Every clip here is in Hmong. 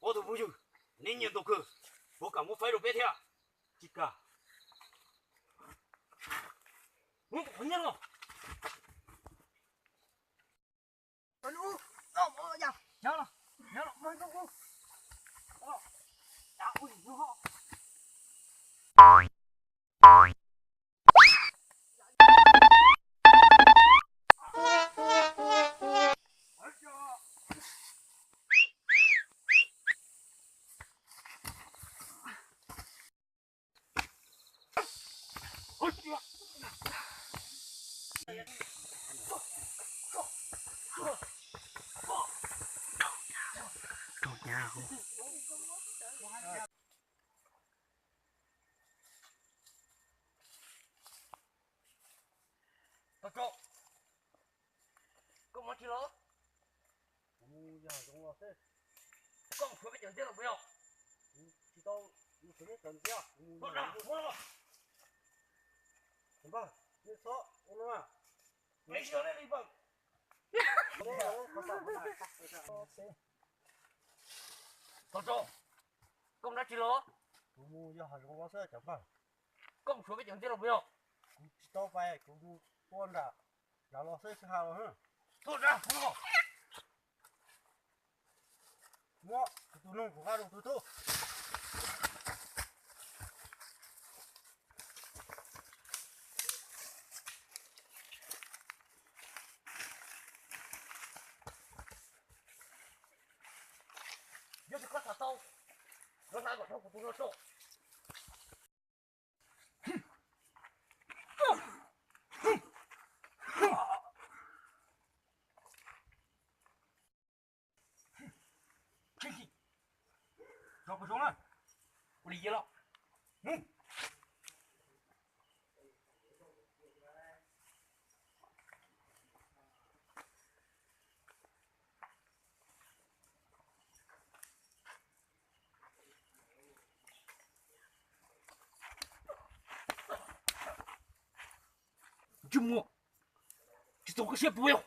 Ob tug phooj ywg, neb nyiam ntaus kawg, puas kam muab faib rau peb thiab? Tsis kam. Muab qhov nyiaj los. Tau tso. Koj mus tsis los? Kuv mus yog zoo los xwb. Koj mus suav peb cov ntxiab los puas yog? Kuv tsis tau mus suav peb cov ntxiab, kuv mus. Txhob dag, muab los. Npawg, nej txhob ua no na. Tau tso. Koj mus dab tsi los? Kuv mus yog hav zoov los xwb cov npawg. Koj mus suav peb cov ntxiab los puas yog? Kuv tsis tau pais, kuv mus ua nram, nram los xwb tsis hais los. Txhob dag, muab los. Muab kuv tus noog kuv nqa rau tus tub. Yog tias koj xav tau, koj hla kom dhau kuv tus no tso. Tso kuv zoo na, ua li los mus. Tsis muaj, tsis txaus koj siab puas yog?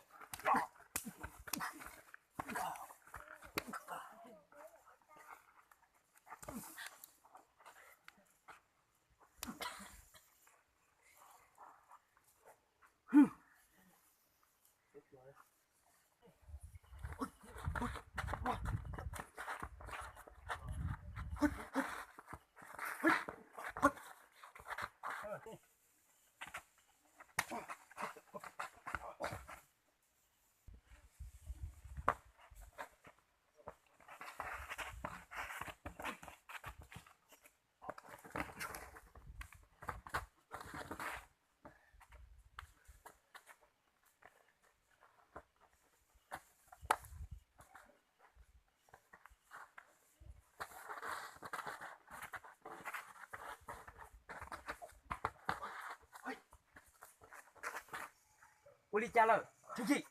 Ua li cas lawm Tshwj Chim?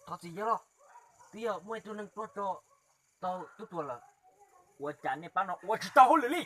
Thov txim yog los, twb yog muaj ib tug neeg tuaj tso tau tub tuag lawm. Ua cas nej pab no ua tsis tau hauj lwm li?